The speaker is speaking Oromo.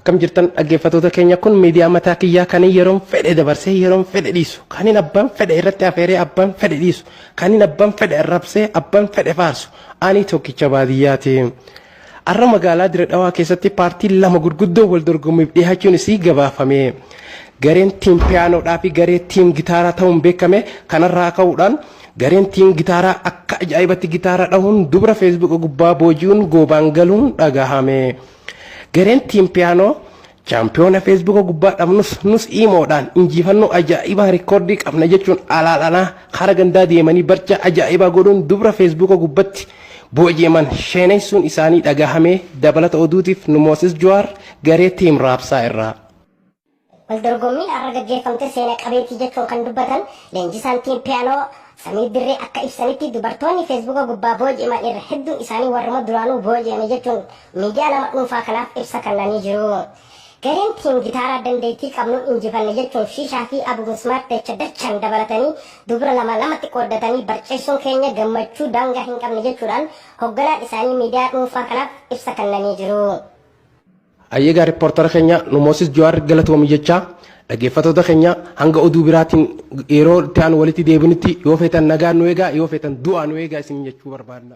Akkam jirtan dhaggeeffattoota keenya? Kun miidiyaa mataa kiyyaa kan yeroon fedhe dabarsee yeroon fedhe dhiisu, kanin abbaan fedhe irratti afeeree abbaan fedhe dhiisu, kanin abbaan fedhe arrabsee abbaan fedhe faarsu, ani tokkicha baadiyyaati. Har'a magaalaa Dire Dhawaa keessatti paartiin lama gurguddoo wal dorgommiif dhiyaachuun isii gabaafame. Gareen tiim piyaanoodhaa fi garee tiim gitaaraa ta'uun beekame. Kanarraa ka'uudhaan gareen tiim gitaaraa akka ajaa'ibatti gitaara dhahuun dubra feesbuuka gubbaa booji'uun goobaan galuun dhagahame. Gareen tiim piyaanoo chaampiyoona feesbuuka gubbaa dhabnus, nus iimoodhaan injifannoo ajaa'ibaa rikoordii qabna jechuun alaalanaa kara gandaa deemanii barcaa ajaa'ibaa godhuun dubra feesbuuka gubbatti booji'aman sheenessuun isaanii dhagahamee. Dabalata oduutiif nu Moosis Jawaar garee tiim raabsaa irraa. Waldorgommiin har'a gaggeeffamte seena qabeettii jechuun kan dubbatan leenjisaan tiim piyaanoo Samiir Dirree akka ibsanitti, dubartoonni feesbuuka gubbaa booji'aman irra hedduun isaanii warruma duraanuu booji'ame jechuun miidiyaa nama dhuunfaa kanaaf ibsa kannanii jiru. Gareen tiim gitaaraa dandeettii qabnuun injifanne jechuun Shiishaa fi Abu Mismaar dacha dachaan dabalatanii dubra lama lamatti qooddatanii barceessuun keenya gammachuu daangaa hin qabne jechuudhaan hogganaan isaanii miidiyaa dhuunfaa kanaaf ibsa kannanii jiru. Ayyeegaa, rippoortara keenya nu Moosis Jawaar galatoomi jechaa, dhaggeeffattoota keenya, hanga oduu biraatiin yeroo itti aanu walitti deebinutti, yoo feetan nagaan nu eegaa, yoo feetan du'aa nu eegaa isin jechuu barbaadna.